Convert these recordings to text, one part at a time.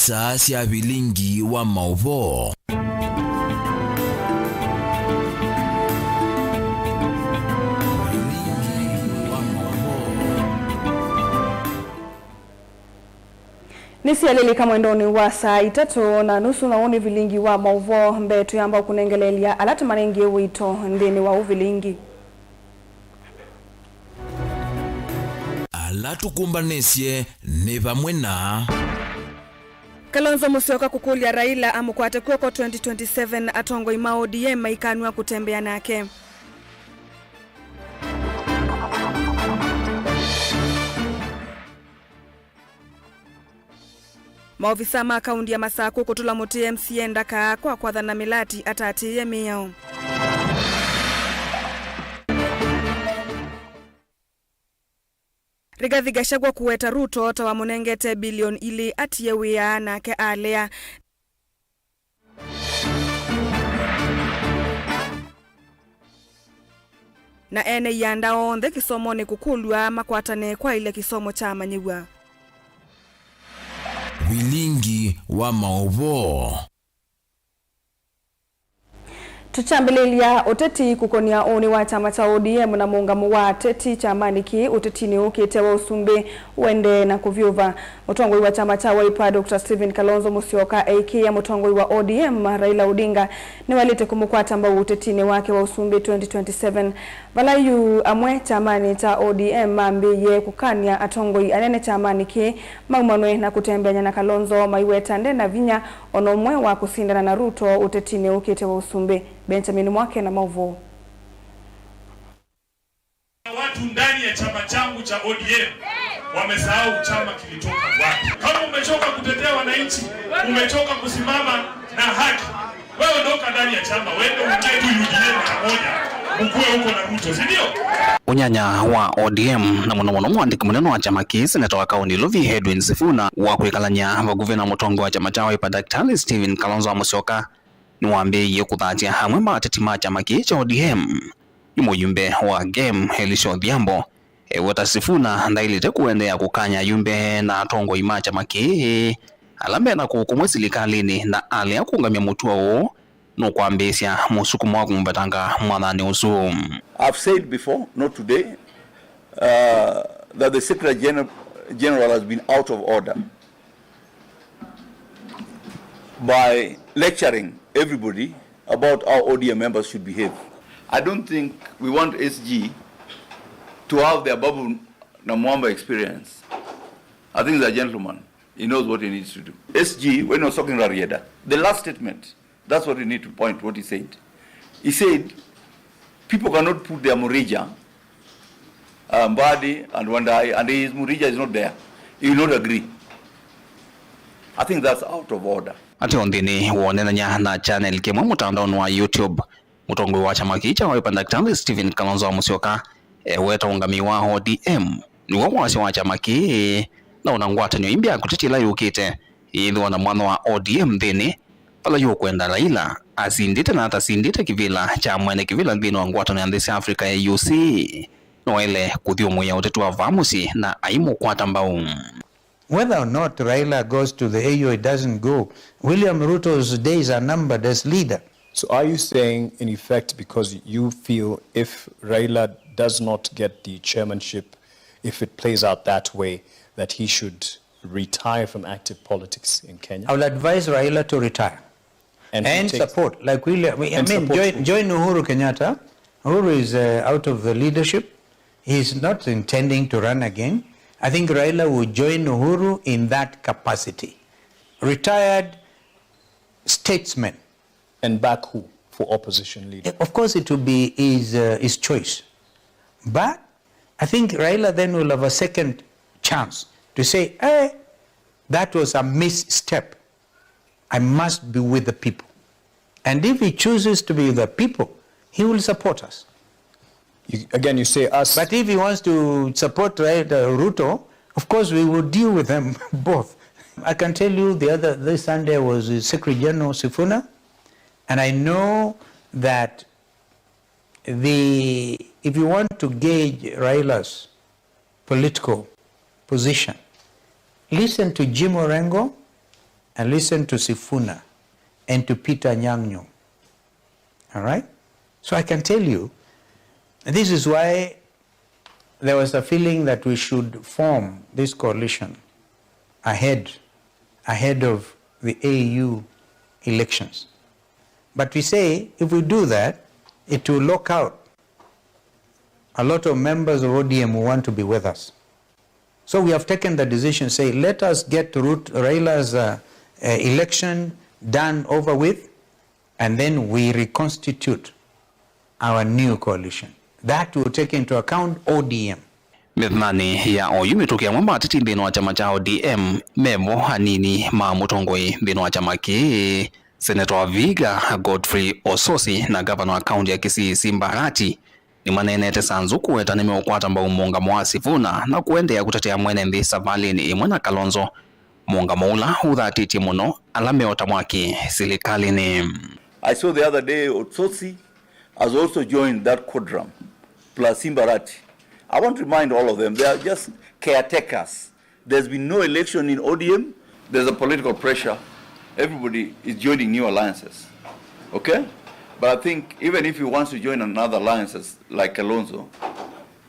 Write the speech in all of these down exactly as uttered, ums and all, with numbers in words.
Saa sya vilingi wa maũvoo. Vilingi wa maũvoo. Nĩsyalĩlĩka mwendonĩ wa saa itatũ na nusu, na ũũ nĩ vilingi wa maũvoo. Mbee tũyamba kũnengeleelya ala tũmanengie ũito nthĩnĩ wa ũvilingi. Ala tũkũmbanĩsye nĩ vamwe na. Kalonzo Musyoka kũkũlya Raila amũkwate kw'oko twenty twenty-seven, atongoi ma O D M maikanw'a kũtembea nake. Maovisaa ma kaunti ya Masakũ kũtũla mũtĩ M C A ndaka kwa kwathana mĩlati ataatĩĩe mĩao. Rigathi Gachagua kũweta Ruto ta wamũnengete bilioni ilĩ atie wĩa, nake alea. Na ene ianda onthe kĩsomonĩ kũkũlw'a makwatane kwaĩlya kĩsomo kya amanyĩw'a. Vilingi wa maũvoo. Tũkyambĩlĩlya ũteti kũkonia ũnĩ wa kyama kya O D M na mũũngamo wa ateti kyamanĩ kĩĩ ũtetinĩ ũkĩte wa ũsumbĩ ũendee na kũvyũva. Mũtongoi wa kyama kya Wiper, Doctor Stephen Kalonzo Musyoka, eĩkĩĩa mũtongoi wa O D M, Raila Odinga, nĩwaĩlĩte kũmũkwata mbau ũtetinĩ wake wa ũsumbĩ twenty twenty-seven. Vala yu amwe kyamanĩ kya O D M mambĩĩie kũkany'a atongoi anene kyamanĩ kĩĩ maumanwe na kũtembeany'a na Kalonzo, maiweta nde na vinya o na ũmwe wa kũsindana na Ruto ũtetinĩ ũkĩte wa ũsumbĩ. Benjamin Mwake na maũvoo. Watu ndani ya chama changu cha O D M wamesahau chama kilitoka wapi. Kama umechoka kutetea wananchi, umechoka kusimama na haki, wewe ondoka ndani ya chama, wende uingie tu U D A mara moja, mkue huko na Ruto, si ndio? Ũnyanya wa O D M na mũno mũno mwandĩki mũnene wa kyama kĩĩ, seneta wa kaũnti Ilovi Edwin Sifuna, wa kwĩkalany'a vakuvĩ na mũtongoi wa kyama kya Wiper Daktari Stephen Kalonzo Musyoka, nĩwambĩĩie kũthatya amwe ma ateti ma kyama kĩĩ kya O D M. Nĩ mũyumbe wa Gem, Elisha Odhiambo, eweta Sifuna ndaĩlĩte kũendeea kũkany'a ayumbe na atongoi ma kyama kĩĩ ala me na kũũ kũmwe silikalĩnĩ, na alea kũũngamya mũtuo ũũ nũkwambĩĩsya mũsukumo wa kũmũvetanga mwathanĩ ũsu. I've said before, not today, uh, that the Secretary General, General has been out of order by lecturing everybody about how O D M members should behave. I don't think we want S G to have the Ababu Namwamba experience. I think he's a gentleman. He knows what he needs to do. S G, when he was talking to Rarieda, the last statement, that's what we need to point what he said. He said, people cannot put their Murija, uh, Mbadi and Wandayi, and his Murija is not there. He will not agree. I think that's out of order. Ateo nthĩnĩ wa ũneenany'a na channel kĩmwe mũtandaonĩ wa YouTube, mũtongoi wa kyama kĩĩ kya Wiper Daktari Stephen Kalonzo wa Musyoka eweta ũngamĩi wa O D M nĩw'o wasya wa kyama kĩĩ, na ona ngwatanĩo ĩmbya ya kũtetia ĩla yũkĩte yĩthĩwa na mwanya wa O D M nthĩnĩ, vala yũkwenda Raila, asindĩte na atasindĩte kĩvĩla kya mwene kĩvĩla nthĩnĩ wa ngwatanĩo ya nthĩ sya Africa, A U C, no aĩle kũthyũmũĩa ũteti wa vaa mũsyĩ na aimũkwata mbau. Whether or not Raila goes to the A U, it doesn't go. William Ruto's days are numbered as leader. So are you saying, in effect, because you feel if Raila does not get the chairmanship, if it plays out that way, that he should retire from active politics in Kenya? I will advise Raila to retire. And he And takes support, like William, I And mean, support join, who? join Uhuru Kenyatta. Uhuru is, uh, out of the leadership. He's not intending to run again. I think Raila will join Uhuru in that capacity. Retired statesman. And back who for opposition leader? Eh, of course, it will be his, uh, his choice. But I think Raila then will have a second chance to say, "Eh, that was a misstep. I must be with the people." And if he chooses to be with the people, he will support us. You, again, you say us. But if he wants to support, right, uh, Ruto, of course, we will deal with them both. I can tell you the other, this Sunday was, uh, Secretary General Sifuna, and I know that the, if you want to gauge Raila's political position, listen to Jim Orengo and listen to Sifuna and to Peter Anyang' Nyong'o. All right? So I can tell you, this is why there was a feeling that we should form this coalition ahead, ahead of the A U elections. But we say, if we do that, it will lock out a lot of members of O D M who want to be with us. So we have taken the decision, say, let us get Rut-, Raila's, uh, uh, election done, over with, and then we reconstitute our new coalition. That will take into account O D M. Mĩthenyanĩ ya oyu mĩtũkĩ, amwe ma ateti nthĩnĩ wa kyama kya O D M mevo anini ma mũtongoi nthĩnĩ wa kyama kĩĩ, Senator wa Vihiga Godfrey Osotsi na ngavana wa kaunti ya Kisii Simba Arati nĩmaneenete Sanzu kũweta nĩmeũkwata mbau mũũngamo wa Sifuna na kũendeea kũtetea mwene nthĩ savalĩnĩ ĩmwe na Kalonzo, mũũngamo ũla ũthatĩtye mũno ala meota mwaki silikalĩnĩ. I saw the other day Osotsi has also joined that quadrum, plus Simba Arati. I want to remind all of them, they are just caretakers. There's been no election in O D M. There's a political pressure. Everybody is joining new alliances. Okay? But I think even if he wants to join another alliances like Kalonzo,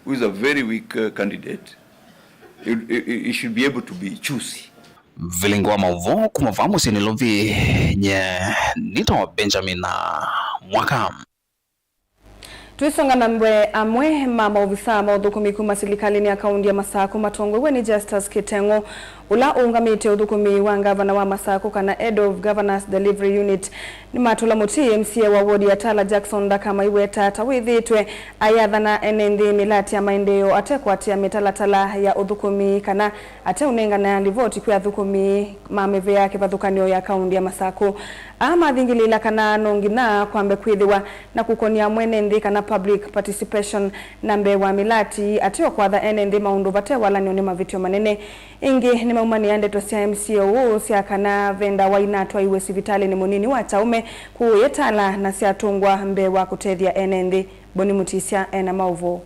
who is a very weak, uh, candidate, he, he, he should be able to be choosy. Vilingi wa maũvoo kuma vaa mũsyĩ Nairobi, nye nĩtawa Benjamin Mwaka. Twĩsonga na mbee, amwe ma maovisaa ma ũthũkũmi kuma silikalĩnĩ ya kaunti ya Masakũ matongoew'e nĩ Justus Kiteng'ũ, ũla ũũngamĩte ũthũkũmi wa ngavana wa Masakũ, kana Head of Governor's Delivery Unit, nĩmatũla mũtĩ M C A wa ward ya Tala Jackson Ndaka maiweta ta wĩthĩĩtwe ayathana ene nthĩ mĩlati ya maendeeo atekwatĩa mĩtalatala ya ũthũkũmi kana ateũnengana livoti kwĩ athũkũmi ma mĩvĩa kĩvathũkany'o ya kaunti ya Masakũ. Aa mathingĩlĩĩla kana no nginya kwambe kwĩthĩwa na kũkony'a mwene nthĩ kana public participation na mbee wa mĩlati, ateo kwatha ene nthĩ maũndũ vate walany'o nĩ mavĩtyo manene. Ĩngĩ nĩmaumanĩa ndeto sya M C A ũũ sya kana ve ndawa inatwaiwe sivitalĩnĩ mũnini wa Kyaũme kũũ Tala na syatũngwa mbee wa kũtethya ene nthĩ. Boni Mutisya ena maũvoo.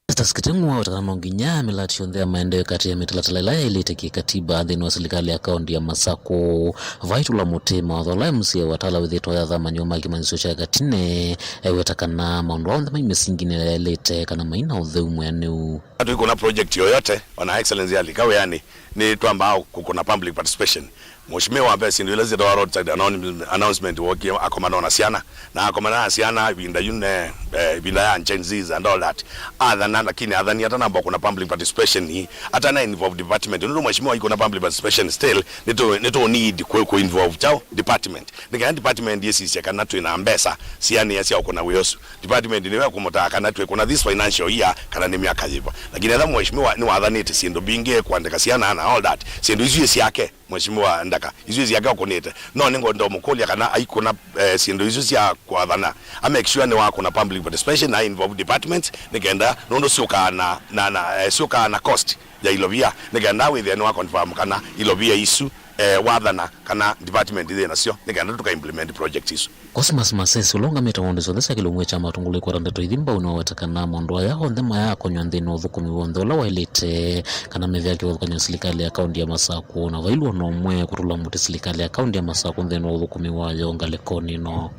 Justus Kiteng'ũ aweta kana no nginya mĩlati yonthe ya maendeeo ĩkatĩĩa mĩtalatala ĩla yaĩlĩte kĩkatiba nthĩnĩ wa silikalĩ ya kaunti ya Masakũ. Vaitũla mũtĩ mawatho ala M C A wa Tala wĩthĩĩtwe ayathamany'a ma kĩmanyĩsyo kya katine, eweta kana maũndũ onthe mai mĩsinginĩ ĩla yaĩlĩte kana maina ũtheu mwĩanĩu. Tũikũna project yoyote, ona Excellency alika wĩanĩ, nĩ twambaa kũkũna public participation. Mheshimiwa, ve syĩndũ ila syĩtawa roadside annou-, announcement, wokie akomana na syana, na akomana na syana ĩvinda yu ne, eh, ĩvinda ya Gen Zs and all that. Athana, lakini athani atanamba kũna public participation, atana involve department. Nũndũ mheshimiwa ikũna public participation still, nĩtũ, nĩtũ need kũ, kũ involve chao department. Nĩ kana department yĩsisye kana twĩ na mbesa sianĩa sya ũkũna wĩa ũsu. Department nĩyo ĩkũmũtaa kana twĩkũna this financial year kana nĩ myaka yĩva. Lakini etha mheshimiwa nĩwathanĩte syĩndũ mbingĩ, kũandĩka syana na all that, syĩndũ isu syake. Mheshimiwa Ndaka, isu syake ũkũnĩte. No nĩngwenda ũmũkũlya kana aikũna, eh, syĩndũ isu sya kwathana, a make sure nĩwakũna public participation na involve departments, nĩ kenda nũndũ syũkaa na, na, na, eh, syũkaa na cost ya ilovia, nĩ kenda wĩthĩe nĩwa confirm kana ilovia isu, eh, wathana kana department yĩ nasyo, nĩ kenda tũka implement project isu. Cosmas Masese, ũla ũngamĩte wonde syonthe sya kĩlungu kya matũngũlũ ikwata ndeto ithi mbau, nĩwaweta kana maũndũ aya onthe mayakonywa nthĩnĩ wa ũthũkũmi w'onthe ũla waĩlĩte, kana mĩvĩa kĩvathũkany'o silikalĩ ya kaunti ya Masakũ, na vailwe ona ũmwe kũtũla mũtĩ silikalĩ ya kaunti ya Masakũ nthĩnĩ wa ũthũkũmi wayo ngalĩkonĩ ĩno.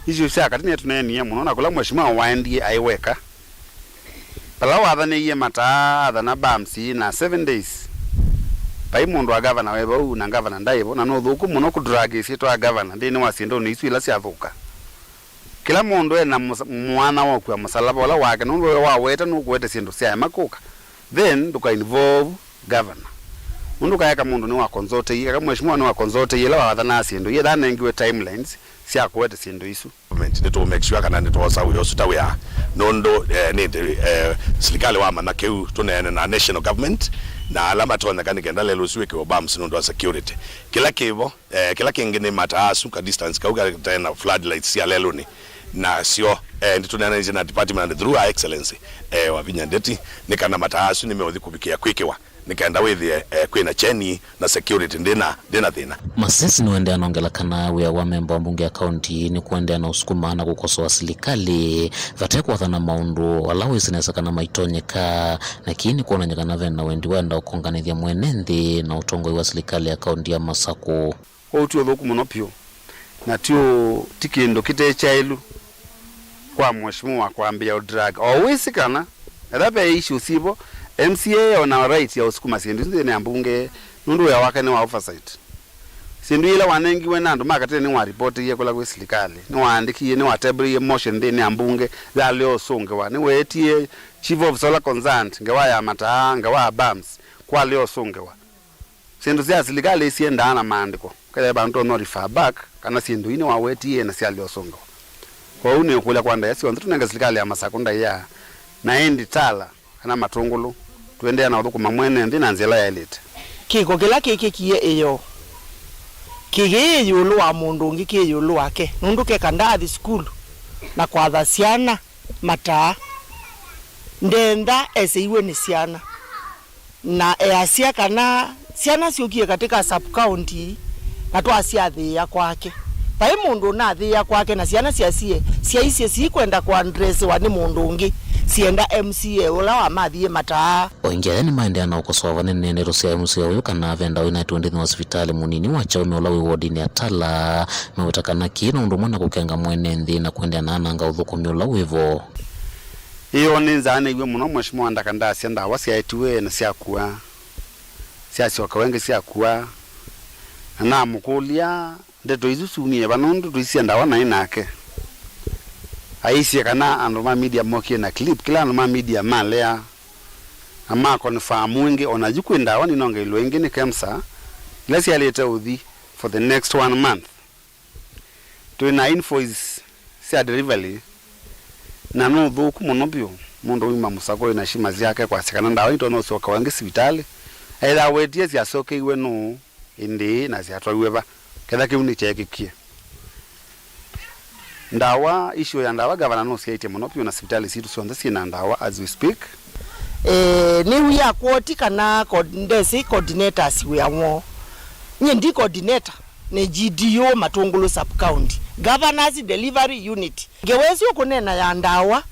Issues sya katĩ nĩtũneenie mũno, na kũla mheshimiwa waendie aĩ weka. Vala wathanĩie mataa, athana bams na seven days, vai mũndũ wa ngavana wĩ vau, na ngavana ndaĩ vo, na nĩ ũthũku mũno kũdrag ĩsyĩtwa ya ngavana nthĩnĩ wa syĩndũnĩ isu ila syathũka. Kĩla mũndũ e na mũsa-, mwanya wa ũkua mũsalava ũla wake, nũndũ we waweta nũkũete syĩndũ syaema kũka, then ndũka involve governor. Nũndũ kaeka mũndũ nĩwakonzoteie, kaka mheshimiwa nĩwakonzoteie ĩla wathanaa syĩndũ, yetha anengiwe timelines sya kũete syĩndũ isu. Government, nĩtũ make sure kana nĩtwosa wĩa ũsu ta wĩa, nũndũ, eh, nĩ, eh, silikalĩ wamanya kĩu, tũneene na national government na ala matonyeka nĩ kenda lelũ ũsu wĩkĩwe bams nũndũ wa security. Kĩla kĩvo, eh, kĩla kĩngĩ nĩ mataa asu ka distance kau kate na floodlights sya lelũnĩ, nasyo, eh, nĩtũneenanĩsye na department and through Her Excellency, eh, Wavinya Ndeti, nĩ kana mataa asu nĩmeũthi kũvikĩa kwĩkĩwa. nĩ kenda wĩthĩe, eh, kwĩna kyeni na security ndĩna, ndĩna thĩna. Masesi nĩwaendeea na ongela kana wĩa wa memba wa mbunge ya kaunti nĩ kũendeea na ũsukuma na kũkosoa silikalĩ vate kũathana maũndũ ala wĩsĩ nesa kana maitonyeka, na kĩĩ nĩ kwonany'a kana ve na wendi wa enda ũkonganĩthya mwene nthĩ na ũtongoi wa silikalĩ ya kaunti ya Masakũ. Ũu ti ũthũku mũno vyũ, na ti ũ-, ti kĩndũ kĩte kyaĩlu kwa mheshimiwa kwambĩĩa ũdrag. O wĩsĩ kana, etha ve issue sivo, M C A ona right ya ũsukuma syĩndũ isu nthĩnĩ ya mbunge, nũndũ wĩa wake nĩ wa oversight. Syĩndũ ila wanengiwe na andũ ma katene nĩwaripotĩie kũla kwĩ silikalĩ, nĩwaandĩkie, nĩwatebũlĩie motion nthĩnĩ ya mbunge yalea ũsũngĩwa, nĩweetie chief officer ũla concerned, ngewa ya mataa, ngewa ya bumps, kwalea ũsũngĩwa. Syĩndũ sya silikalĩ siendaa na maandĩko. Kethĩa vandũ tonya refer back kana syĩndũ ii nĩwawetie na syalea ũsũngĩwa. Kwoou nĩũkũlya kwa ndaĩa syonthe tũnenge silikalĩ ya Masakũ ndaĩa, na ĩndĩ Tala kana Matũngũlũ, tũendeea na ũthũkũma mwene nthĩ na nzĩa ĩla yaĩlĩte. Kĩko kĩla kĩkĩkie ĩyoo kĩyĩĩ ĩũlũ wa mũndũ ũngĩ kĩ ĩũlũ wake, nũndũ keka ndaathi sukulu na kwatha syana mataa. Ndenda eseiwe nĩ syana. Na easya kana syana syũkie katĩ ka sub county na twasyathĩĩa kwake. Vai mũndũ ũnathĩĩa kwake na syana syasie syaisye siikwenda kũandresiwa nĩ mũndũ ũngĩ, syenda M C A ũla wamathie mataa. O ĩngĩ aya nĩmaendeea na ũkosoa vanene ndeto sya M C A ũyũ kana ve ndawa inaitwe nthĩnĩ wa sivitalĩ mũnini wa kyaũme ũla wĩ wodinĩ ya Tala, meweta kana kĩĩ na ũndũ ũmwe na kũkenga mwene nthĩ na kũendeea na ananga ũthũkũmi ũla wĩvo. Ĩyo nĩnzaanĩw'e mũno, Mheshimiwa Ndaka ndasya ndawa syaetiwe na syakua, syasyokewa ĩngĩ syakua, na namũkũlya ndeto isu syumie va, nũndũ tũisye ndawa naĩ nake. Aisye kana andũ ma media mokie na clip, kĩla andũ ma media malea, na ma confirm ĩngĩ, ona yu kwĩ ndawa ninongeilwe ĩngĩ nĩ KEMSA, ila syaĩlĩte ũthi for the next one month. Twĩ na invoice sya delivery, na nĩ ũthũku mũno vyũ mũndũ uma Masakũ na shima syake kwasya kana ndawa nitonya ũsyokewa ĩngĩ sivitalĩ. Ethĩwa awetie syasokeiwe nũũ, ĩndĩĩ, na syatwaiwe va, ketha kĩu nĩkyeekĩkie. Ndawa, issue ya ndawa, gavana nũsyaĩtye mũno vyũ, na sivitalĩ sitũ syonthe syĩ na ndawa as we speak. Eh, nĩ wia kwoti kana co-, ndesĩ coordinators wĩa woo. Nyie ndi coordinator, nĩ G D O Matũngũlũ sub county. Governor's Delivery Unit. Ngewa ĩsu ũkũneena ya ndawa,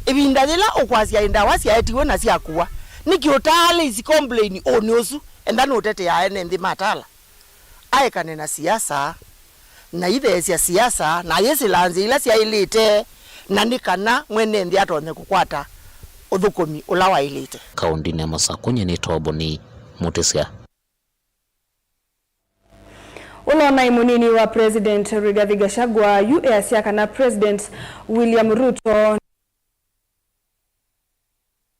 ĩvinda yĩla ũkwasya ndawa syaetiwe na syakua, nĩkĩ ũtaalĩisye complain ũnĩ ũsu? Enda nũtetea ene nthĩ ma Tala. Aekane na siasa, na itheesya siasa, na ayĩsĩla nzĩa ila syaĩlĩte, na nĩ kana mwene nthĩ atonye kũkwata ũthũkũmi ũla waĩlĩte. Kaũndĩnĩ ya Masakũ, nyie nĩ Toboni Mũtĩsya. Ũla ũnaĩ mũnini wa President Rigathi Gachagua yu easya kana President William Ruto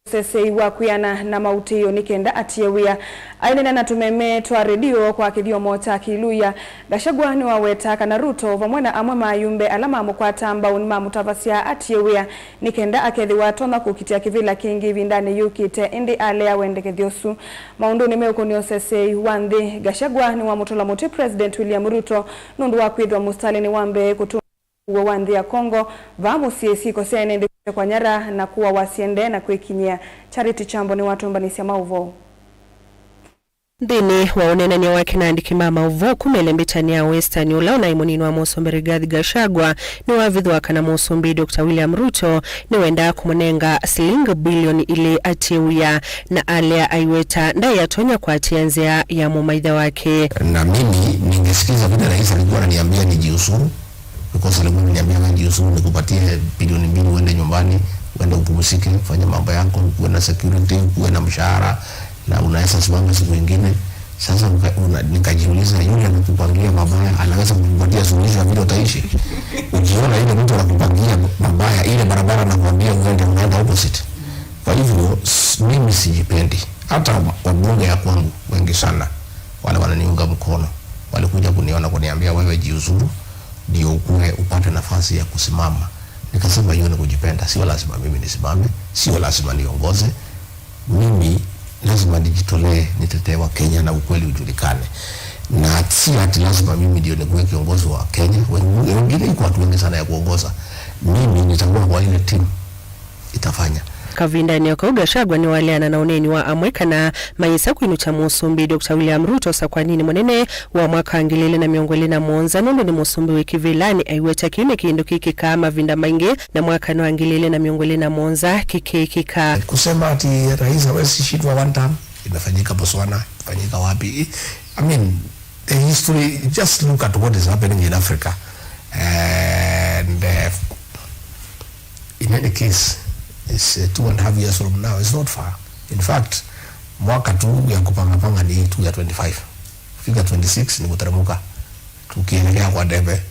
ũsesei wa kwĩana na mautĩĩo nĩ kenda atie wĩa. Aineena na tũmeme twa redio kwa kĩthyomo kya Kĩluya, Gachagua nĩwaweta kana Ruto vamwe na amwe ma ayumbe ala mamũkwataa mbau nĩmamũtavasya atie wĩa nĩ kenda akethĩwa atonya kũkitĩa kĩvĩla kĩngĩ ĩvindanĩ yũkĩte, ĩndĩ alea wendekethyo ũsu. Maũndũnĩ meũkũnĩa ũsesei wa nthĩ, Gachagua nĩwamũtũla mũtĩ President William Ruto nũndũ wa kwĩthĩwa mũsitalĩnĩ wa mbee kũtũnga ũw'o wa nthĩ ya Congo, vaa mũsyĩ syĩko sya ene nthĩ kũtekwa nyara na kũawa syendee na kwĩkinyĩa. Charity Chambo nĩwatũmbanĩsya maũvoo. Nthĩnĩ wa ũneenany'a wake na andĩki ma maũvoo kuma ĩlembĩtanĩ ya Western, ũla ũnaĩ mũnini wa mũsumbĩ Rigathi Gachagua nĩwavithũa kana mũsumbĩ Doctor William Ruto nĩwendaa kũmũnenga silingi bilioni ilĩ atie wĩa, na alea aiweta ndaĩ atonya kũatĩĩa nzĩa ya mũmaitha wake. Na mimi ningesikiza vile rais alikuwa ananiambia nijiuzuru, because alikuwa ananiambia wewe jiuzuru, nikupatie bilioni mbili uende nyumbani, uende upumzike, ufanye mambo yako, ukuwe na security, ukuwe na mshahara, na unaweza simama siku ingine. Sasa uka-, una-, nikajiuliza, yule anakupangia mabaya anaweza kukupatia suluhisho ya vile utaishi? Ukiona yule mtu anakupangia mabaya, ile barabara anakuambia uende, unaenda opposite. Kwa hivyo, s-, mimi sijipendi. Hata wa-, wabunge ya kwangu wengi sana, wale wananiunga mkono, walikuja kuniona, kuniambia, "Wewe jiuzuru, ndio ukuwe, upate nafasi ya kusimama." Nikasema, "Hiyo ni kujipenda, sio lazima mimi nisimame, sio lazima niongoze." Mimi lazima nijitolee, nitetee wa Kenya na ukweli ujulikane. Na si ati lazima mimi ndio nikuwe kiongozi wa Kenya. Wengine, wengine iko watu wengi sana ya kuongoza. Mimi nitakuwa kwa ile timu itafanya. Kavindanĩ o kau, Gachagua nĩwaleana na ũneeni wa amwe kana mayĩsa kwĩnũkya Mũsumbĩ Doctor William Ruto sakwaninĩ mũnene wa mwaka wa ngili ili na mĩongo ĩlĩ na mũonza, nũndũ nĩ mũsumbĩ wĩ kĩvĩlanĩ aiweta kĩu nĩ kĩndũ kĩkĩkaa mavinda maingĩ, na mwakanĩ wa ngili ili na mĩongo ĩlĩ na mũonza kĩkĩkĩka. Kusema ati rais hawezi shindwa one term, imefanyika Botswana, imefanyika wapi? I mean, the history, just look at what is happening in Africa. And, uh, in any case, it's, uh, two and a half years from now. It's not far. In fact, mwaka tu ya kupangapanga ni tu ya twenty-five. Fika twenty-six ni kuteremuka. Tukielekea kwa debe.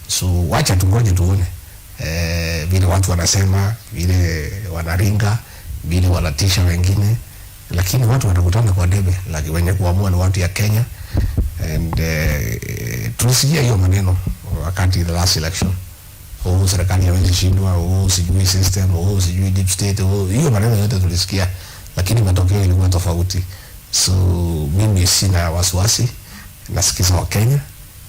So, wacha tungoje tuone, eh, vile watu wanasema, vile wanaringa, vile wanatisha wengine. Lakini watu watakutana kwa debe, lakini wenye kuamua ni watu ya Kenya. And, eh, tulisikia hiyo maneno wakati the last election. Oh, serikali haiwezi shindwa, oh, sijui system, oh, sijui deep state, oh, hiyo maneno yote tulisikia, lakini matokeo ilikuwa tofauti. So, mimi sina wasiwasi, nasikiza wa Kenya,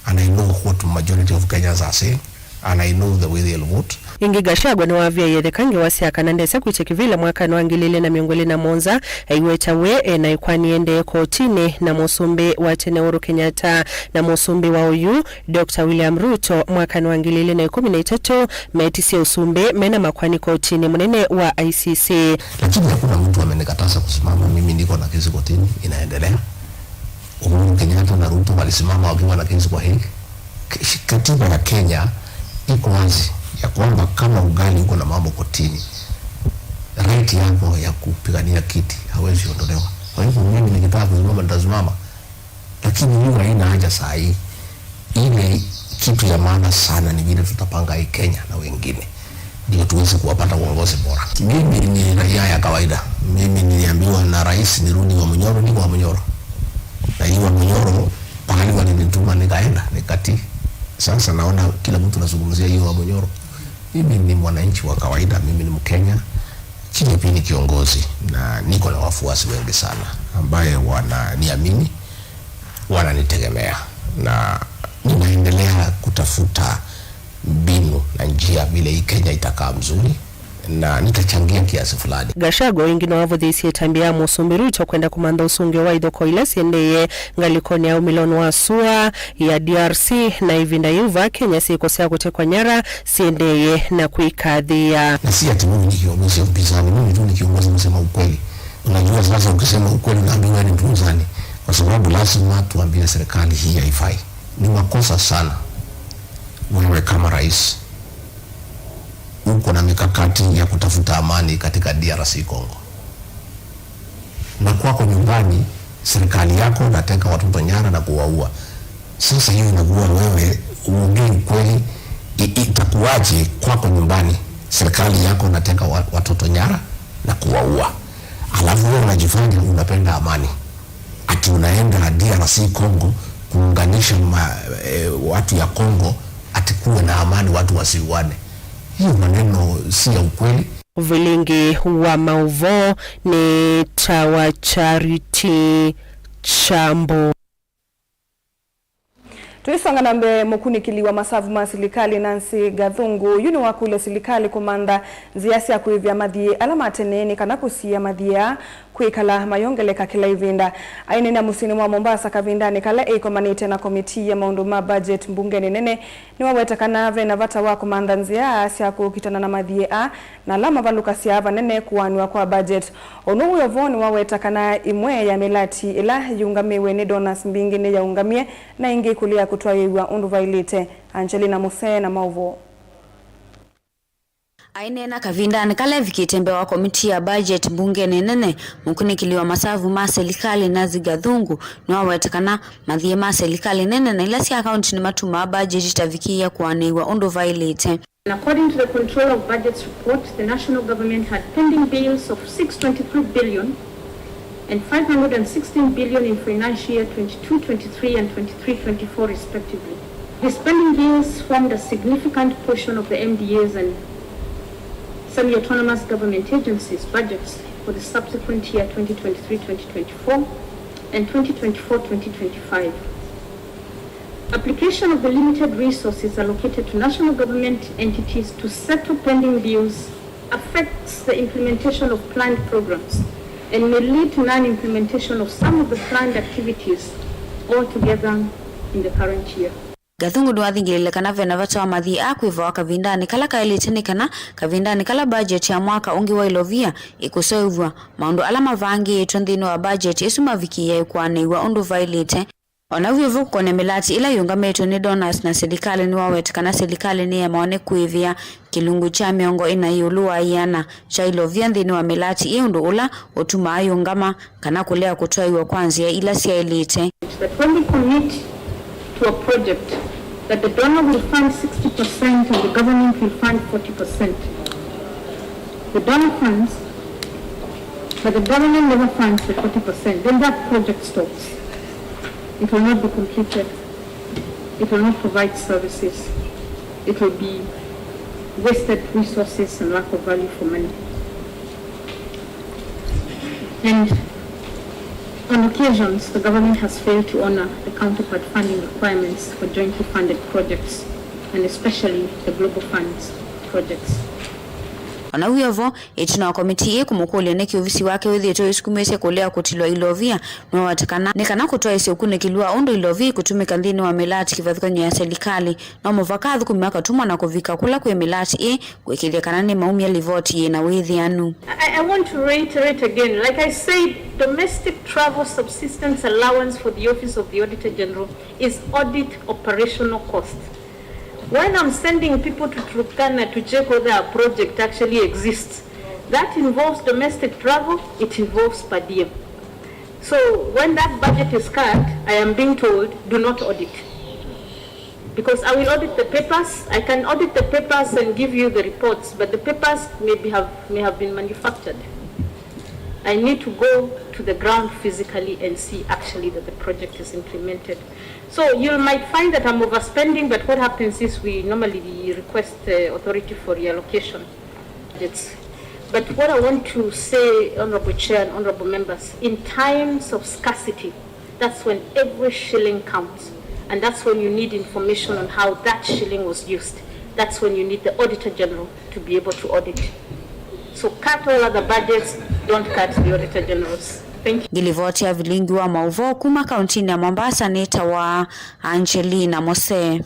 and I know what majority of Kenyans are saying, and I know the way they'll vote. Ĩngĩ, Gachagua nĩwavyaie etheka ngewa sya kana ndesa kwĩtya kĩvĩla mwakanĩ wa ngili ili na mĩongo ĩlĩ na mũonza, aiweta we e na ĩkwani ĩendee kotinĩ na mũsumbĩ wa tene Uhuru Kenyatta na mũsumbĩ wa oyu, Doctor William Ruto, mwakanĩ wa ngili ili na ĩkũmi na itatũ, metisye ũsumbĩ mena makwani kotinĩ mũnene wa I C C. Lakini hakuna mtu amenikataza kusimama, mimi niko na kesi kotini inaendelea. Uhuru Kenyatta na Ruto walisimama wakiwa na kesi kwa Hague. K-, katiba ya Kenya iko wazi ya kwamba kama ungali uko na mambo kotini, right yako ya kupigania kiti hawezi ondolewa. Kwa hivyo mimi nikitaka kusimama, nitasimama. Lakini hiyo haina haja saa hii. Ile kitu ya maana sana ni vile tutapanga hii Kenya na wengine, ndio tuweze kuwapata uongozi bora. Mimi ni raia ya kawaida. Mimi niliambiwa na rais nirudi Wamunyoro, niko Wamunyoro. Na hiyo Wamunyoro, pahali walinituma nikaenda, nikatii. Sasa naona kila mtu anazungumzia hiyo Wamunyoro. Mimi ni mwananchi wa kawaida, mimi ni Mkenya. Lakini pia ni kiongozi na niko na wafuasi wengi sana ambaye wananiamini, wananitegemea, na ninaendelea kutafuta mbinu na njia vile hii Kenya itakaa mzuri, na nitachangia kiasi fulani. Gachagua ĩngĩ nĩwavũthĩĩsye ĩtambya ya mũsumbĩ Ruto kwenda kũmantha ũsũngĩo wa ithokoo ila syendee ngalĩkonĩ ya umĩlonĩ wa sua ya D R C, na ĩvinda yĩu vaa Kenya syĩko sya kũtekwa nyara syendee na kwĩkathĩĩa. Na si ati mimi ni kiongozi wa upinzani, mimi tu ni kiongozi nasema ukweli. Unajua, sasa ukisema ukweli unaambiwa ni mpinzani, kwa sababu lazima tuambie serikali hii haifai. Ni makosa sana wewe kama rais uko na mikakati ya kutafuta amani katika D R C Congo, na kwako nyumbani serikali yako nateka watoto nyara na kuwaua. Sasa hiyo inakuwa wewe uongei ukweli, i-, itakuwaje kwako nyumbani serikali yako nateka wa-, watoto nyara na kuwaua, alafu wewe unajifanya unapenda amani, ati unaenda D R C Congo kuunganisha ma-, eh, watu ya Congo ati kuwe na amani, watu wasiuane? Hiyo maneno si ya ukweli. Vilingi wa maũvoo nĩ ta wa Charity Chambo. Tũisonga na mbee, mũkunĩkĩli wa masavu ma silikalĩ Nancy Gathungu yu nĩwakũlya silikalĩ kũmantha nzĩa sya kũĩvĩa mathiĩ ala ma tene nĩ kana kũsiĩĩa mathiĩ aa kwĩkala mayongeleka kĩla ĩvinda. Aineenea mũsyĩnĩ wa Mombasa kavindanĩ kala eĩkomanĩte na komitii ya maũndũ ma budget mbungenĩ nene, nĩwaweta kana ve na vata wa kũmantha nzĩa sya kũkitana na mathiĩ aa na ala mavalũkasya vanene kũaanw'a kwa budget. Ũnũ wĩ o vo nĩwaweta kana ĩmwe ya mĩlati ĩla yĩũngamĩwe nĩ donors mbingĩ nĩyaũngamie na ĩngĩ ĩkũlea kũtwaĩĩw'a ũndũ vaĩlĩte. Angelina Mũsee na maũvoo. Aineena kavindanĩ kala evikĩte mbee wa komitii ya budget mbungenĩ nene, mũkunĩkĩli wa masavu ma silikalĩ Nancy Gathungu nĩwaweta kana mathiĩ ma silikalĩ nene na ila sya kaunti nĩmatumaa budget ĩtavikĩĩa kũanĩĩw'a ũndũ vaĩlĩte. And according to the Controller of Budget's report, the national government had pending bills of six twenty-three billion and five hundred and sixteen billion in financial year twenty-two twenty-three and twenty-three twenty-four respectively. These pending bills formed a significant portion of the M D As and semi-autonomous government agencies' budgets for the subsequent year twenty twenty-three twenty twenty-four and twenty twenty-four twenty twenty-five. Application of the limited resources allocated to national government entities to settle pending bills affects the implementation of planned programs and may lead to non-implementation of some of the planned activities altogether in the current year. Gathungu nĩwathingĩlĩle kana ve na vata wa mathiĩ aa kwĩvawa kavindanĩ kala kaĩlĩte, nĩ kana kavindanĩ kala budget ya mwaka ũngĩ wa ilovia ĩkũseũvw'a, maũndũ ala mavangĩĩtwe nthĩnĩ wa budget ĩsu mavikĩĩe kũanĩw'a ũndũ vaĩlĩte. O na wĩ o vo, kũkonea mĩlatĩ ĩla yĩũngamĩtwe nĩ donors na silikalĩ, nĩwaweta kana silikalĩ nĩyemawa nĩ kũĩvĩa kĩlungu kya mĩongo ĩna ĩũlũ wa ĩana kya ilovia nthĩnĩ wa mĩlatĩ ĩ, ũndũ ũla ũtumaa yũngama kana kũlea kũtwaĩwa kwa nzĩa ila syaĩlĩte. That when we commit to a project, that the donor will fund sixty percent and the government will fund forty percent. The donor funds, but the government never funds the forty percent, then that project stops. It will not be completed. It will not provide services. It will be wasted resources and lack of value for money. And on occasions, the government has failed to honor the counterpart funding requirements for jointly funded projects, and especially the Global Funds projects. O na wĩ o vo, ĩtina wa komitii ĩĩ kũmũkũlya nĩkĩ ovisi wake wĩthĩĩtwe wĩsukumĩtye kũlea kũtilwa ilovia, nĩwaweta kana nĩ kana kũtwaĩsya ũkunĩkĩli wa ũndũ ilovia ikũtũmĩka nthĩnĩ wa mĩlatĩ kĩvathũkany'o ya silikalĩ, no mũvaka athũkũmi makatũmwa na kũvika kũla kwĩ mĩlatĩ ĩĩ kũĩkĩĩthya kana nĩmaumya livoti yĩ na wĩthĩanu. I, I want to reiterate again, like I said, domestic travel subsistence allowance for the Office of the Auditor General is audit operational cost. When I'm sending people to Turkana to check whether a project actually exists, that involves domestic travel, it involves per diem. So when that budget is cut, I am being told, "Do not audit." Because I will audit the papers, I can audit the papers and give you the reports, but the papers may be have, may have been manufactured. I need to go to the ground physically and see actually that the project is implemented. So you might find that I'm overspending, but what happens is we normally request the authority for reallocation. It's, but what I want to say, Honorable Chair and honorable members, in times of scarcity, that's when every shilling counts, and that's when you need information on how that shilling was used. That's when you need the Auditor General to be able to audit. So cut all other budgets, don't cut the Auditor General's. Thank you. Ngilivoti ya vilingi wa mauvoo kuma kauntinĩ ya Mombasa nĩtawa Angelina Mose.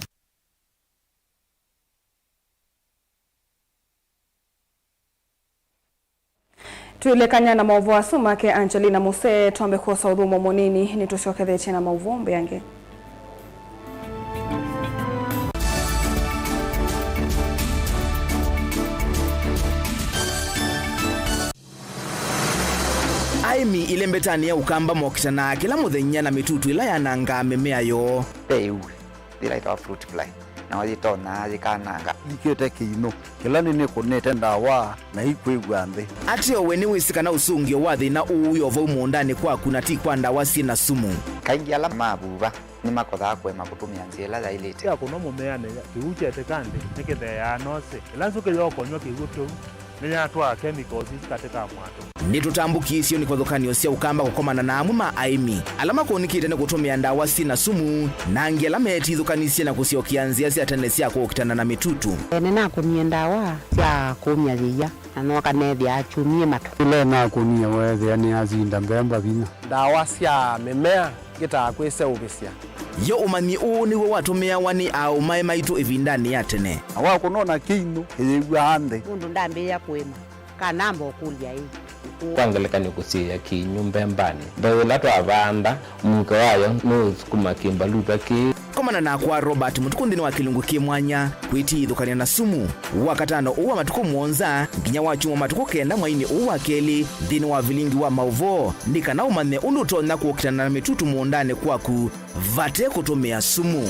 Twĩlekany'a na maũvoo asu make Angelina Muse, twambe kwosa ũthũmũo mũnini, nĩtũsyokethetye na maũvoo mbeange. Aĩmi ilembetanĩ ya Ũkamba mokitanaa kĩla mũthenya na mĩtutu ĩla yanangaa mĩmea yoo. Ve ĩu yĩla yĩtawa fruit fly, nao yĩtonaa yĩkananga. Yĩkĩte kĩinũ kĩla nĩnĩkũnĩte ndawa na ikwĩw'a nthĩ. Ateo we nĩwĩsĩ kana ũsũngĩo wa thĩna ũũ wĩ o vau mũũndanĩ kwaku na ti kwa ndawa syĩ na sumu? Kaingĩ ala mavuva nĩmakothaa kũema kũtũmĩa nzĩa ĩla yaĩlĩte. Yakũnwa mũmeanĩ, kĩw'ũ kyetĩka nthĩ nĩkĩtheeaa nosĩ. Ĩla nzũkĩ yokonywa kĩw'ũ kĩu, nĩyatwaa chemicals isu katĩ ka mwatũ. Nĩtũtambũkĩĩsye nĩ kĩvathũkany'o sya Ũkamba kũkomana na amwe ma aĩmi ala makũnĩkĩte nĩ kũtũmĩa ndawa syĩ na sumu, na angĩ ala meetithũkanisye na kũsyokea nzĩa sya tene sya kũkitana na mĩtutu. Nĩnakũnie ndawa sya kũmya yĩia, na nooka neethĩa akyumie matũ. Ĩla nakũnie weethĩa nĩyasinda mbemba vinya. Ndawa sya mĩmea ngĩtaa kwĩseũvĩsya. Yo ũmanyi ũũ nĩw'o watũmĩawa nĩ aaũmae maitũ ĩvindanĩ ya tene. Na wakũnwa na kĩinũ, ĩyĩw'aa nthĩ. Nũndũ ndambĩĩa kũĩma, kanamba ũkũlya ĩ. Kwa ngelekany'o, kũsiĩĩa kĩinũ mbembanĩ, mbeũ ĩla twavanda, mũuke wayo nũũsukuma kĩmbaluta kĩĩ. Komana nakwa Robert Mũtukũ nthĩnĩ wa kĩlungu kĩ mwanya, kwĩtiithũkany'a na sumu. Wakatano ũũ wa matukũ mũonza nginya Wakyumwa matukũ kenda mweinĩ ũũ wa kelĩ nthĩnĩ wa vilingi wa maũvoo, nĩ kana ũmanye ũndũ ũtonya kũkitana na mĩtutu mũũndanĩ kwaku vate kũtũmĩa sumu.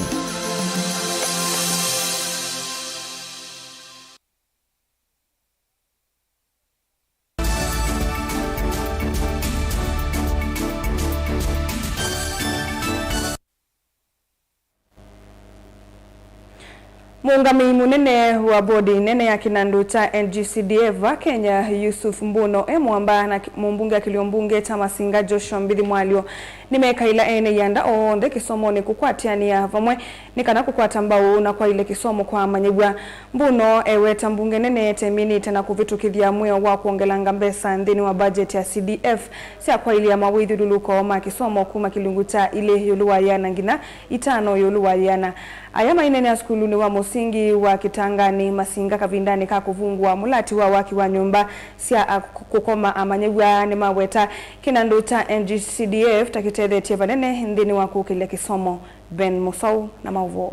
Mũũngamĩi mũnene wa bodi nene ya kĩnandũ kya N G C D F va Kenya, Yusuf Mbuno, e mũamba na ki-, mũmbunge wa kĩlio mbunge kya Masinga, Joshua Mbithi Mwalyo, nĩmekaĩla ene ianda onthe kĩsomonĩ kũkwatĩanĩa vamwe nĩ kana kũkwata mbau na kwaĩle kĩsomo kwa amanyĩw'a. Mbuno eweta mbunge nene ĩteminĩte na kũvĩtũkĩthya mwĩao wa kwongelanga mbesa nthĩnĩ wa budget ya C D F sya kwaĩlya mawĩthyũlũlũko ma kĩsomo kuma kĩlungu kya ilĩ ĩũlũ wa ĩana nginya itano ĩũlũ wa ĩana. Aya maineenea sukulunĩ wa mũsingi wa Kĩtanganĩ Masinga kavindanĩ ka kũvungũa mũlati wa waki wa nyũmba sya a-, kũkoma amanyĩw'a nĩmaweta kĩnandũ kya N G C D F ta kĩtethetye vanene nthĩnĩ wa kũkĩlya kĩsomo. Ben Mũsau na maũvoo.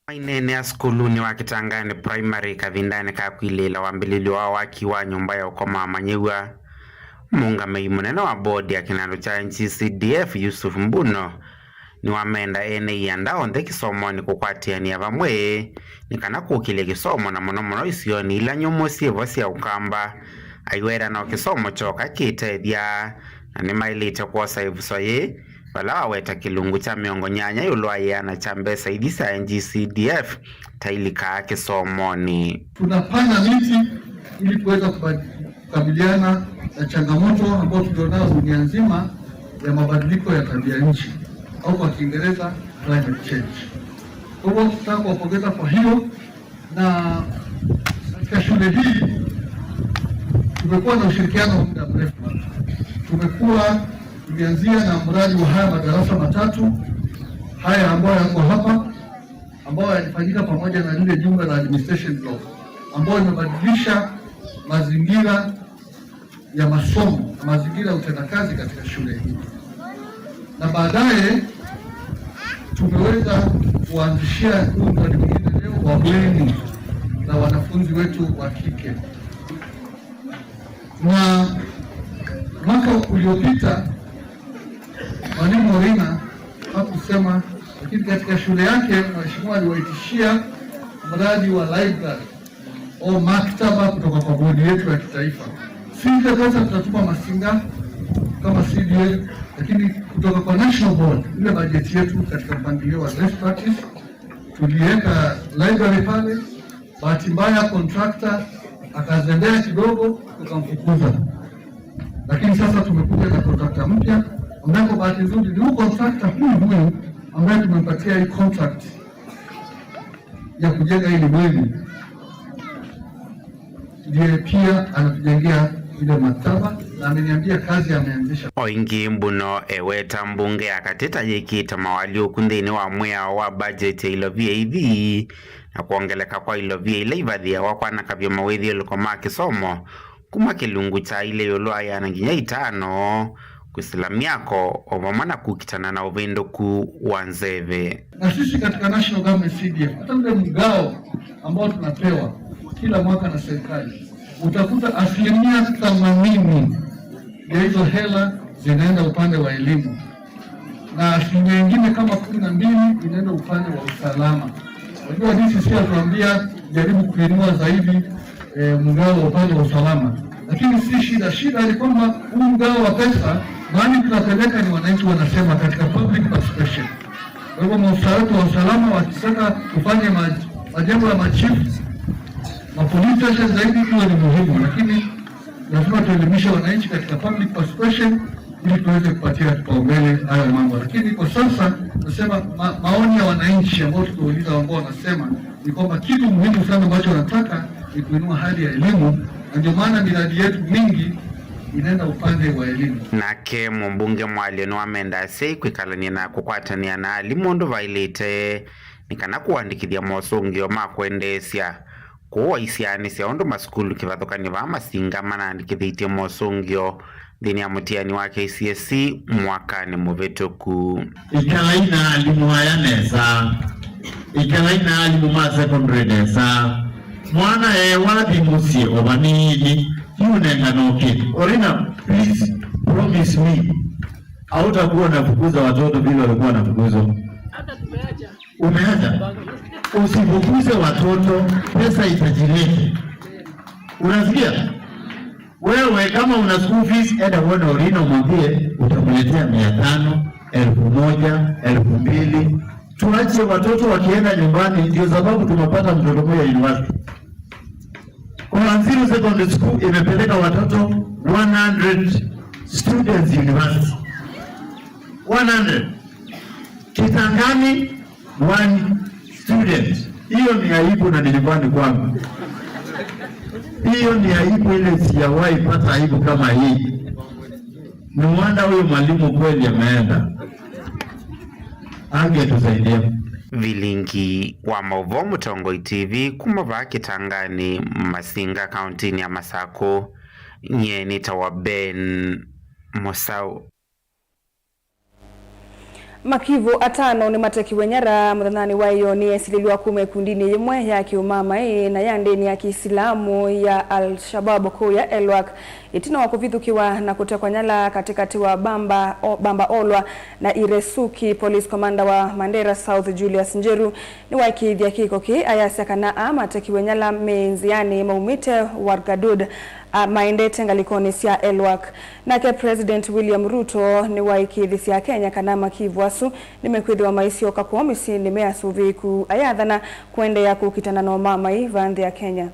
Maineenea sukulunĩ wa Kĩtanganĩ Primary kavindanĩ ka kwilĩĩla wambĩlĩlyo wa waki wa nyũmba ya ũkoma amanyĩw'a, mũũngamĩi mũnene wa bodi ya kĩnandũ kya N G C D F, Yusuf Mbuno, nĩwamenda ene ianda onthe kĩsomonĩ kũkwatĩanĩa vamwe nĩ kana kũkĩlya kĩsomo, na mũno mũno isionĩ ila nyũmũ syĩ vo sya Ũkamba. Aiweta no kĩsomo kyoka kĩtethya, na nĩmaĩlĩte kwosa ĩvuso yĩĩ vala waweta kĩlungu kya mĩongo nyanya ĩũlũ wa ĩana kya mbesa ithi sya N G C D F ta ilikaa kĩsomonĩ. Tunapanda miti ili kuweza kubad-, kukabiliana na changamoto ambayo tulionayo dunia nzima ya mabadiliko ya tabia nchi, au kwa Kiingereza climate change. Kwa hivyo, tunataka kuwapongeza kwa hiyo, na katika shule hii tumekuwa na ushirikiano wa muda mrefu. Tumekuwa, tulianzia na mradi wa haya madarasa matatu haya ambayo yako hapa, ambayo yalifanyika pamoja na lile jumba la administration block, ambayo imebadilisha mazingira ya masomo na mazingira ya utendakazi katika shule hii, na baadaye tumeweza kuanzishia huu mradi mwingine leo wa bweni la wanafunzi wetu wa kike. Na mwaka uliopita Mwalimu Orina hakusema, lakini katika shule yake mheshimiwa aliwaitishia mradi wa library au maktaba kutoka kwa bodi yetu ya kitaifa. Si ile pesa tutatuma Masinga kama C D F, lakini kutoka kwa national board, ile bajeti yetu katika mpangilio wa best practice, tuliweka library pale. Bahati mbaya contractor akazembea kidogo, tukamfukuza. Lakini sasa tumekuja na contractor mpya, ambaye kwa bahati nzuri ni huyu contractor huyu huyu ambaye tumempatia hii contract ya kujenga hili bweni. Ndiye pia anatujengea ile maktaba na ameniambia kazi ameanzisha. O ĩngĩ, Mbuno eweta mbunge ya katĩ ta yĩkĩte mawalyũku nthĩnĩ wa mwĩao wa budget ya ilovia ithi na kwongeleka kwa ilovia ila ivathĩawa kwanakavya mawĩthyũlũko ma kĩsomo kuma kĩlungu kya ilĩ ĩũlũ wa ĩana nginya itano, kwĩsĩla myako, o vamwe na kũkitana na ũvĩndũku wa nzeve. Na sisi katika National Government C D F, hata ule mgao ambao tunapewa kila mwaka na serikali, utakuta asilimia themanini ya hizo hela zinaenda upande wa elimu, na asilimia ingine kama kumi na mbili inaenda upande wa usalama. Unajua, D C C atuambia jaribu kuinua zaidi, eh, mgao wa upande wa usalama, lakini si shida. Shida ni kwamba huu mgao wa pesa, mahali tunapeleka ni wananchi wanasema katika public participation. Kwa hivyo maafisa wetu wa usalama wakitaka kufanya maj-, majengo ya machifu, ma police station zaidi, hiyo ni muhimu, lakini lazima tuelimishe wananchi katika public participation ili tuweze kupatia kipaumbele hayo mambo. Lakini kwa sasa nasema ma-, maoni ya wananchi ambao tukiwauliza, ambao wanasema ni kwamba kitu muhimu sana ambacho wanataka ni kuinua hali ya elimu, na ndio maana miradi yetu mingi inaenda upande wa elimu. Nake mũmbunge Mwalyo nĩwamenda asyai kwĩkalany'a na kũkwatanĩa na alimũ ũndũ vaĩlĩte nĩ kana kũandĩkĩthya mosũngĩo ma kwendeesya kũũ aisyaanĩsya ũndũ masukulu kĩvathũkany'o vaa Masinga manaandĩkĩthĩtye mosũngĩo nthĩnĩ ya mũtiani wa K C S E mwakanĩ mũvĩtũku. Ĩkalai na alimũ aya nesa. Ĩkalai na alimũ ma secondary nesa. Mwana eewa athi mũsyĩ o vanini, yu nengana ũkĩ. Orina, please promise me hautakuwa unafukuza watoto vile walikuwa wanafukuzwa. Umeacha? Usifukuze watoto, pesa itajilete. Unasikia? Wewe kama una school fees, enda uone Orina, umwambie utamletea mia tano, elfu moja, elfu mbili, Tuache watoto wakienda nyumbani, ndio sababu tumepata mtoto mmoja university. Kwa Nziru Secondary School imepeleka watoto one hundred students university. One hundred. Kitangani, one student. Hiyo ni aibu na ni nyumbani kwangu. Hiyo ni aibu ile sijawahi pata aibu kama hii. Ni wanda huyo mwalimu kweli ameenda. Angetusaidia. Vilingi wa maũvoo Mũtongoi T V kuma vaa Kitangani, Masinga, kauntinĩ ya Masakũ. Nyie nĩtawa Ben Mũsaũ. Makivu atano nĩmatekiwe nyara mũthenyanĩ wa ĩyoo nĩ esilĩlwa kuma ĩkundinĩ yĩmwe ya kĩũmamaĩ na ya ndĩni ya Kĩisilamu ya Al-Shabab kũu ya Elwak, ĩtina wa kũvithũkĩwa na kũtekwa nyara katĩkatĩ wa Bamba, o, Bamba Olwa na Iresuki. Police commander wa Mandera South, Julius Njeru, nĩwaĩkĩĩthya kĩko kĩĩ, ayasya kana aa matekiwe nyara me nzĩanĩ maumĩte Wargadud, a, maendete ngalĩkonĩ sya Elwak. Nake President William Ruto nĩwaĩkĩĩthĩsye Akenya kana makivu asu nĩmekwĩthĩwa maisyoka kwoo mĩsyĩnĩ me asũvĩĩku, ayathana kũendeea kũkitana na ũmamaĩ vaa nthĩ ya Kenya.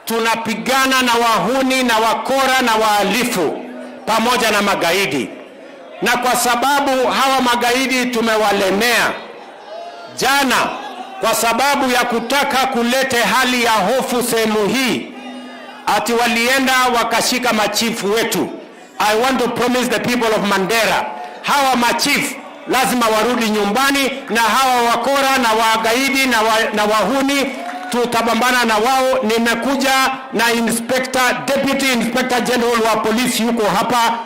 Tunapigana na wahuni na wakora na wahalifu pamoja na magaidi. Na kwa sababu hawa magaidi tumewalemea, jana, kwa sababu ya kutaka kulete hali ya hofu sehemu hii, ati walienda wakashika machifu wetu. I want to promise the people of Mandera, hawa machief lazima warudi nyumbani, na hawa wakora na wagaidi na wa-, na wahuni tutapambana na wao. Nimekuja na Inspector, Deputy Inspector General wa polisi yuko hapa,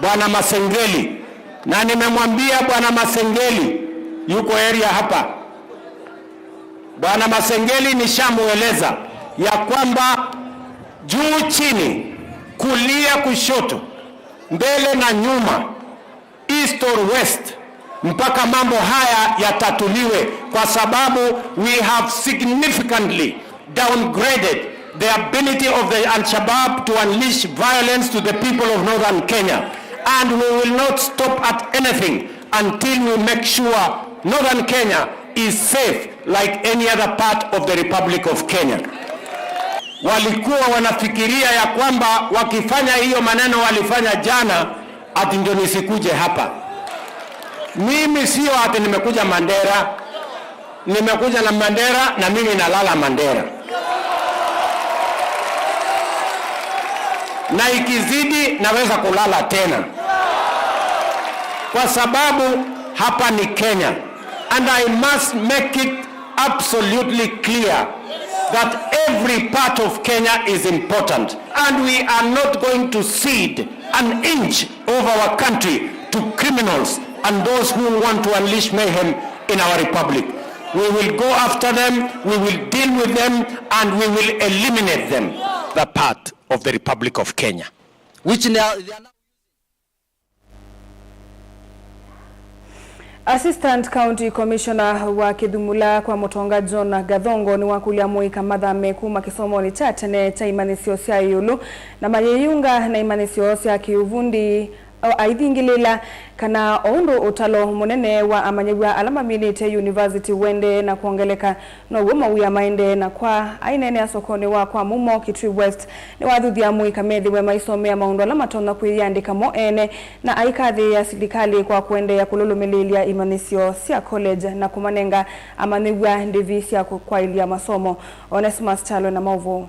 Bwana Masengeli, na nimemwambia Bwana Masengeli yuko area hapa. Bwana Masengeli nishamueleza ya kwamba juu chini, kulia kushoto, mbele na nyuma, east or west, mpaka mambo haya yatatuliwe, kwa sababu we have significantly downgraded the ability of the Al-Shabaab to unleash violence to the people of northern Kenya, and we will not stop at anything until we make sure northern Kenya is safe like any other part of the Republic of Kenya. Walikuwa wanafikiria ya kwamba wakifanya hiyo maneno walifanya jana, ati ndio nisikuje hapa. Mimi sio ati nimekuja Mandera. Nimekuja na Mandera na mimi nalala Mandera. Na ikizidi naweza kulala tena. Kwa sababu hapa ni Kenya. And I must make it absolutely clear that every part of Kenya is important, and we are not going to cede an inch of our country to criminals and those who want to unleash mayhem in our republic. We will go after them, we will deal with them, and we will eliminate them. The part of the Republic of Kenya, which they are, they are now Assistant County Commissioner wa Kĩthumula kwa Mũtonga John Gathongo nĩwakũlya amũika mathame kuma kĩsomonĩ kya tene kya imanyĩsyo sya ĩũlũ na mayĩyunga na imanyĩsyo sya kĩũvundi, o aithingĩlĩĩla kana o ũndũ ũtalo mũnene wa amanyĩw'a ala maminĩte yunivasiti ũendee na kwongeleka, now'o mawĩa maendee na kwa. Aineenea sokonĩ wa kwa Mumo, Kitui West, nĩwathuthya amũika methĩwe maisomea maũndũ ala matonya kwĩyĩandĩka mo ene, na aikathĩĩa silikalĩ kwa kũendeea kũlũlũmĩlĩĩlya imanyĩsyo sya college na kũmanenga amanyĩw'a ndĩvi sya kũ-, kwaĩlya masomo. Onesmus Kyalo na maũvoo.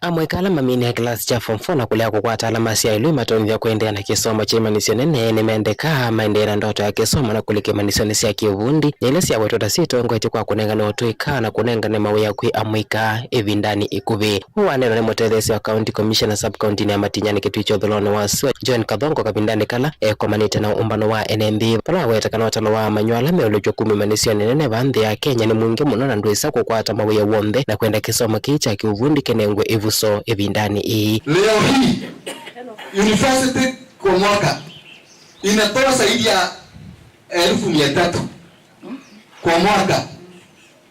Amũika ala maminĩe kĩlasi kya form four na kũlea kũkwata alama sya ĩũlũ imatonyethya kũendeea na kĩsomo kya imanyĩsyo nene nĩmendekaa maendee na ndoto ya kĩsomo na kũlika imanyĩsyonĩ sya kĩũvundi, na ila syawetwa ta syĩtongoetye kwa kũnengane ũtũĩka na kũnengane mawĩa kwĩ amũika ĩvindanĩ ĩkuvĩ. Ũũ waneenwa nĩ mũtetheesya wa County Commissioner sub-county-nĩ ya Matinyani Kitui kya ũthũĩlonĩ wa sua, John Kathongo, kavindanĩ kala ekomanĩte na ũmbano wa ene nthĩ, vala waweta kana ũtalo wa amanyĩw'a ala meũlũkw'a kuma imanyĩsyonĩ nene vaa nthĩ ya Kenya nĩ mwingĩ mũno na ndwĩsa kũkwata mawĩa w'onthe, na kwenda kĩsomo kĩĩ kya kĩũvundi kĩnengwe ĩvuso ĩvindanĩ ĩĩ. Leo hii, university kwa mwaka inatoa zaidi ya elfu mia tatu kwa mwaka.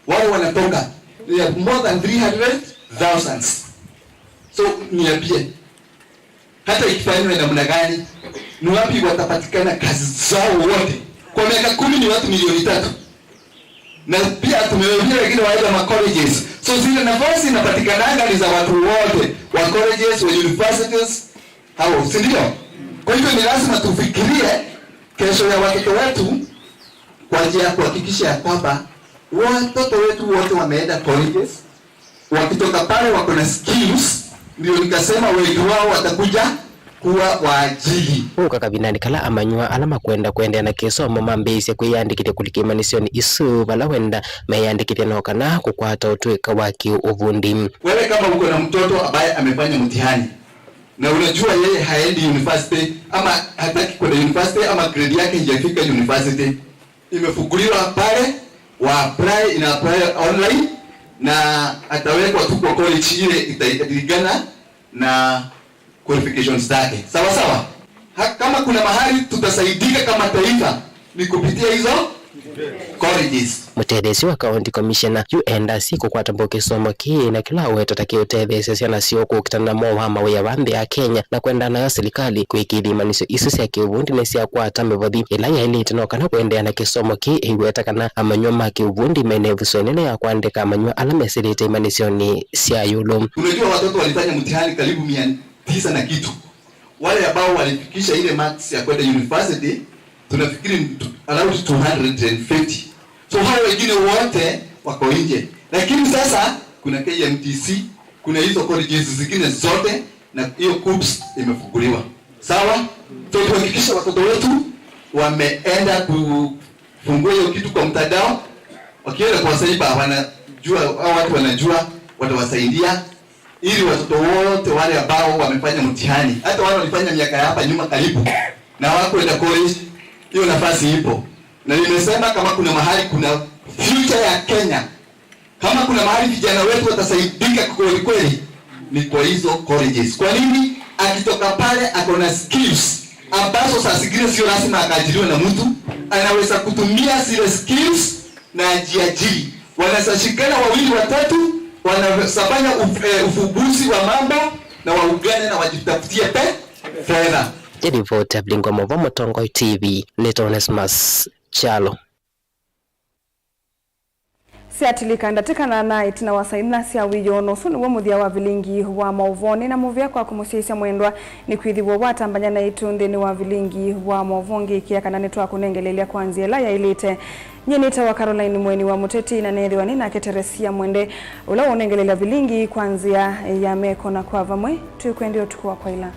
Wale wanatoka, they have more than three hundred thousands. So, niambie, hata ikifanywa namna gani, Ni wapi watapatikana kazi zao wote? Kwa miaka kumi ni watu milioni tatu. Na pia tumewaambia wengine waende ma colleges. So zile nafasi inapatikananga ni za watu wote, wa colleges, wa universities, hao, si ndio? Kwa hivyo ni lazima tufikirie kesho ya watoto wetu kwa njia ya kuhakikisha ya kwamba watoto wetu wote wameenda colleges, wakitoka pale wako na skills, ndio nikasema wengi wao watakuja kuwa waajiri. Ũka kavindanĩ kala amanyĩw'a ala makwenda kũendeea na kĩsomo mambĩĩsye kwĩyandĩkĩthya kũlika imanyĩsyonĩ isu, vala wenda meyandĩkĩthya no kana kũkwata ũtũĩka wa kĩ-ũvundi. Wewe kama uko na mtoto ambaye amefanya mtihani na unajua yeye haendi university ama hataki kwenda university ama grade yake haijafika university, imefunguliwa pale, wa apply, ina apply online, na atawekwa tu kwa college ile italingana na qualifications zake. Sawa sawa? Ha, kama kuna mahali tutasaidika kama taifa ni kupitia hizo colleges. Mũtetheesya wa County Commissioner yu endaa kũkwata mbau kĩsomo kĩĩ na kĩla aweta ta kĩũtetheesya syana syoo kũkitana na mowaa ma wĩa wa nthĩ ya Kenya, na kwenda nayo silikalĩ kũĩkĩĩthya imanyĩsyo isu sya kĩũvundi nĩsyakwata mĩvothi ĩla yaĩlĩte no kana kũendeea na kĩsomo kĩĩ, ĩiweta kana amanyĩw'a ma kĩũvundi mena ĩvuso ĩnene ya kũandĩka amanyĩw'a ala mesĩlĩte imanyĩsyonĩ sya ĩũlũ. Unajua watoto walifanya mtihani karibu mia tisa na kitu. Wale ambao walifikisha ile marks ya kwenda university, tunafikiri ni tu- around two hundred and fifty. So hao wengine wote wako nje. Lakini sasa kuna K M T C, kuna hizo colleges zingine zote, na hiyo KUCCPS imefunguliwa. Sawa? So tuhakikishe watoto wetu wameenda kufungua hiyo kitu kwa mtandao. Wakienda kwa cyber, wanajua, hao watu wanajua, watawasaidia ili watoto wote wale ambao wamefanya mtihani, hata wale walifanya miaka ya hapa nyuma karibu na hawakwenda college, hiyo nafasi ipo. Na nimesema kama kuna mahali kuna future ya Kenya, kama kuna mahali vijana wetu watasaidika kweli kweli, ni kwa hizo colleges. Kwa nini? Akitoka pale ako na skills ambazo saa zingine sio lazima akaajiriwe na mtu, anaweza kutumia zile skills na ajiajiri. Wanaweza shikana wawili watatu, wanaweza fanya uf, eh, ufumbuzi wa mambo na waungane na wajitafutie pe, fedha. Nĩ ripoti ya Vilingi wa Mauvoo, Mũtongoi T V, nĩ Onesmus Kyalo. Syatilĩka ndatĩka nana ĩtina wa saa inya sya wĩoo, na ũsu nĩw'o mũthya wa Vilingi wa Mauvoo. Nĩ na mũvea kwa kũmũsyaĩĩsya mwendwa nĩkwĩthĩwa watambany'a naitũ nthĩnĩ wa Vilingi wa Mauvoo. Ngĩĩkĩĩa kana nĩtwakũnengeleelya kwa nzĩa ĩla yaĩlĩte. Nyie nĩtawa Caroline Mweni wa Mũteti, na neethĩwa nĩ nake Teresia Mwende, ũla ũũnengeleelya vilingi kwa nzĩa ya meko, na kwa vamwe twĩkwendea ũtukũ wa kwaĩla.